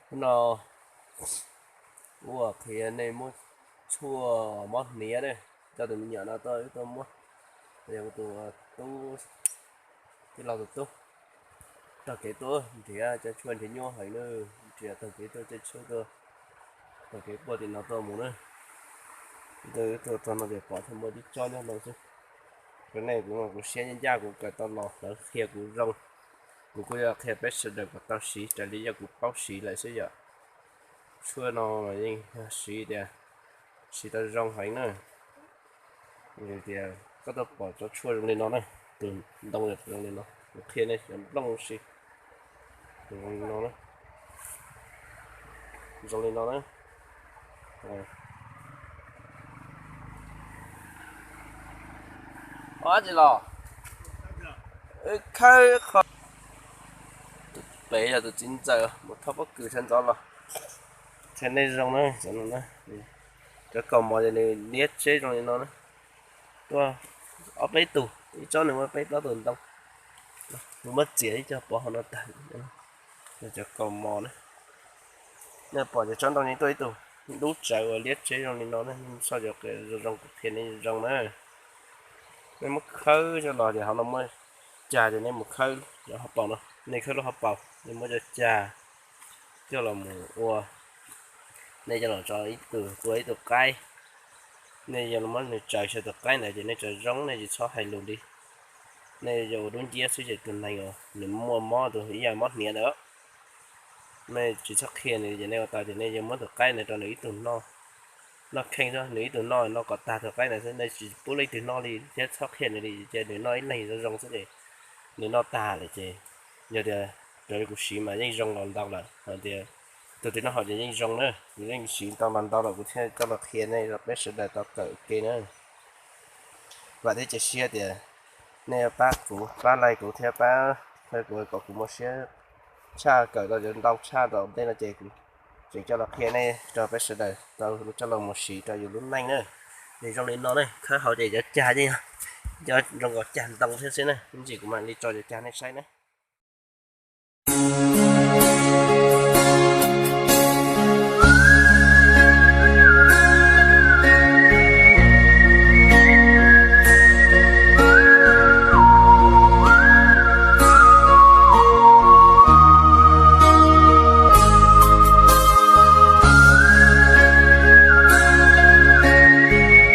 Hnub no kuv qhia nej muab tshuaj mob hniav ne, coj tus me nyuam no tuaj wb tuaj muab, yog kuv tus tub, tij laug tus tub, taug kev tuaj nrhiav cov tshuaj nrhiav nyuaj heev na, nrhiav taug kev tuaj caij tsheb tuaj, taug kev puag tim no tuaj mus na. Wb tuaj txog no ces pom thiaj muaj tib tsob nyob no xwb. Rau nej kuv, kuv siab ncaj ncaj kuv kawm tau los lawv qhia kuv zoo, kuv kuj yuav qhia peb sawv daws kom tau siv raws li yog kuv paub siv lawm xwb yom. Tshuaj no mas yeej yog siv tias siv tau zoo heev na. Tias koj tuaj pom cov tshuaj zoo li no na, tus ntoo zoo li no, kuv qhia nej cov nplooj si, zoo li no na, zoo li no na. Ob tsi los khawb qho. Pem yog tus txiv ntxawm mus thauj pob kws sawv ntxov los, qhia nej zoo na, cov kaus mom ces nws liab tseb zoo li no na. Tuaj ob peb tug, ib tsob nws muaj peb plaub tus ntoo. Kuv muab txiav ib co pov hauv no tag. Cov kaus mom na, nej pom cov tsob ntoo yeej tuaj ib tug dub tsawv uas liab tseb zoo li no na, nej mus saib cov zoo zoo kuv qhia nej zoo na. Nej muab khawb coj los ces hauv no muab cag ces nej mus khawb lub hauv paus no, nej khawb lub hauv paus, nej muab cov cag coj los mus ua, nej coj los tso ib tug tua ib tug qaib. Nej yog muab nws tsaws xyaw tus qaib ntawd ces nej tsaws zoo, nej tsis txhob hais lus li. Nej yuav ua dub nciab xwb ces tus neeg uas nws muaj mob, tus ib yam mob hniav ntawd, nej tsis txhob qhia nws ces nej ua tau ces nej yuav muab tus qaib ntawd rau nws ib tug noj, noj kheej xwb, nws ib tug noj, noj kom tag tus qaib ntawd xwb, nej tsis pub leej twg noj li thiab txhob qhia nws li, ces nws noj ib leeg zoo zoo xwb ces nws noj tag lawm ces, yog tias raws li kuv siv mas yeej zoo los ntau lawm hais tias tus twg noj haum ces yeej zoo na. Kuv yeej siv tau los ntau lawm kuv thiaj coj los qhia nej rau peb sawv daws tau kawm ua ke na. Vam thiab cia siab tias nej yuav pab kuv, pab like kuv thiab pab qhia kuv kom kuv muaj siab tshaj kawm tau cov ntau tshaj tom ntej no ces kuv tseem coj los qhia nej rau peb sawv daws tau coj los mus siv rau yus lub neej na. Ces zoo li no ne, khawb hauv ces cov cag yeej yog cov zoo nkaus cag ntoo thiab xwb na, ib ntsis kuv mam li tso cov cag nej saib na.